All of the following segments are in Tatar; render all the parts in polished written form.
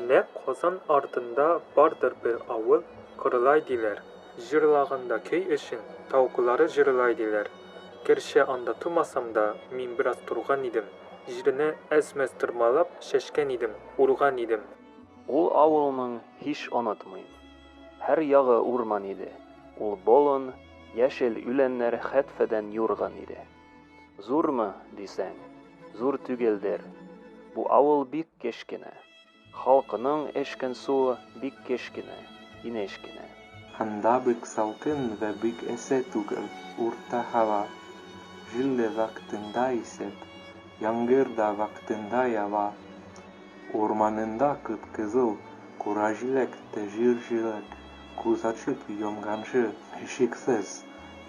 Нәкъ Казан артында бардыр бер авыл, Кырлай диләр. Җырлаганда көй өчен, тавыклары җырлай диләр. Гәрчә анда тумасам да, мин бераз торган идем. Җирне әз-мәз тырмалап, чәчкән идем, урган идем. Ул авылның һич онытмыйм. Һәр ягы урман иде, ул болын, яшел үләннәр хәтфәдән юрган иде. Зурмы, дисәң, зур түгелдер. Бу авыл бик кечкенә. Халкының эчкән суы бик кечкенә, инеш кенә. Анда бик салкын вә бик эссе түгел, урта һава. Җил дә вакытында исеп, яңгыр да вакытында ява. Урманында кып-кызыл кураҗиләк тә җир җиләк, күз ачып йомганчы, һичшиксез,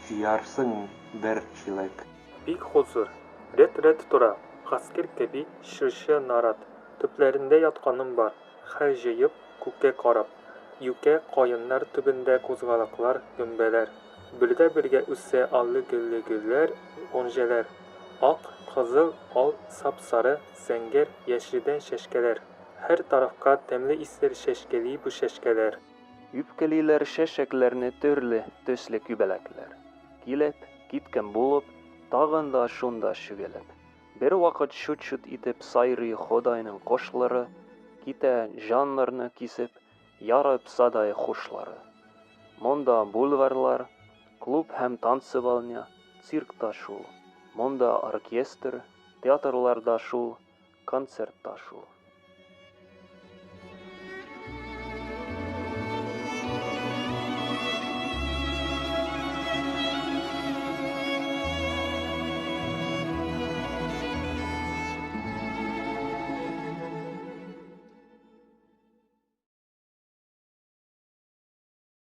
җыярсың бер чиләк. Бик хозур, рәт-рәт тора, гаскәр кеби чыршы, нарат. Төпләрендә ятканым бар, хәл җыеп, күккә карап. Юкә, каеннар төбендә кузгалаклар, гөмбәләр. Бергә-бергә үсә аллы-гөлле гөлләр, гонҗәләр. Ак, кызыл, ал, сап-сары, зәңгәр, яшелдән чәчкәләр. Һәр тарафка тәмле исләр чәчкәли бу чәчкәләр. Үпкәлиләр чәчәкләрне төрле төсле күбәләкләр. Килеп, киткән булып, тагын да шунда чүгәләп. Бервакыт чут-чут итеп сайрый Ходайның кошлары, китә җаннарны кисеп, ярып садай хушлары. Монда бульварлар, клуб һәм танцевальня, цирк та шул. Монда оркестр, театрлар да шул, концерт та шул.